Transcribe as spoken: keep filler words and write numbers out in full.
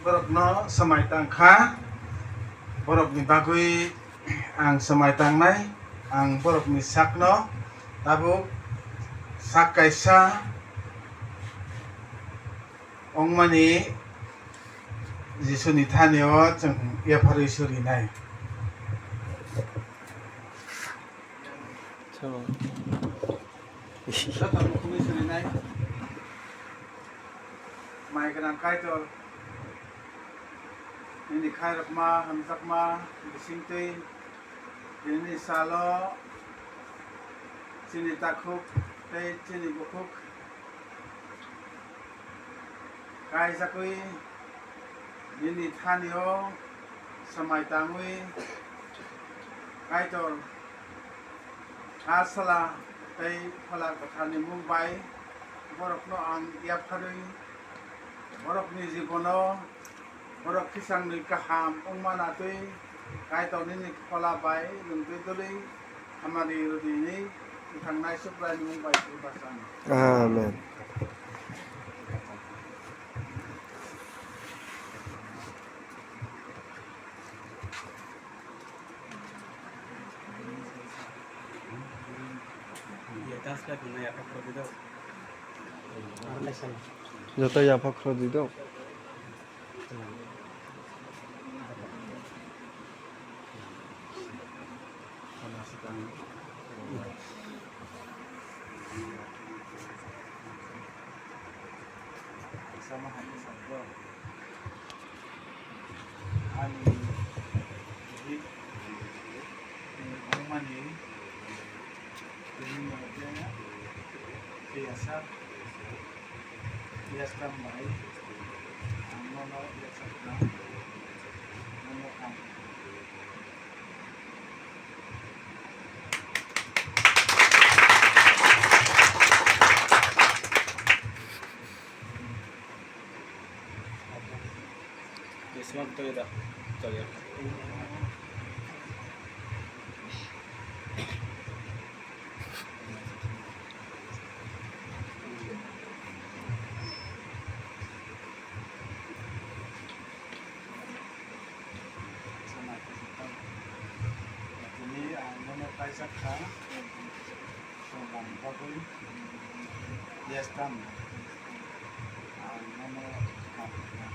Borokno swmai tang kha, borokni bagwi ang swmai tangnai, ang borokni sakno tabuk sak kaisa wngmani Jisuni thani-o chwng yapharwi surinai. Joto mukhungwi surinai. Mai gwnang Kaitor, nini khairokma, hamjakma bisingtwi, nini salo chini takhuk tei chini bukhuk kaijagwi nini thani-o swmai tangwi Kaitor, ha sala tei phala kwtharni mung bai borokno ang yapharwi borokni jibono borok kisangni kaham wngma natwi Kaitor nini phola bai nwng twi dwlwi hamari rwdi hwnwi bwthangnai Subraiyungni mung bai khe bachano. Amen. Joto yapha khorokdi do. Ani bihik wngmani tini phiya sak, phiya swkang bai ang nono yachakrang, nono ang. Tini ang nono kaijak kha, tongmani bagwi yes tamo. Ang nono hamjakma.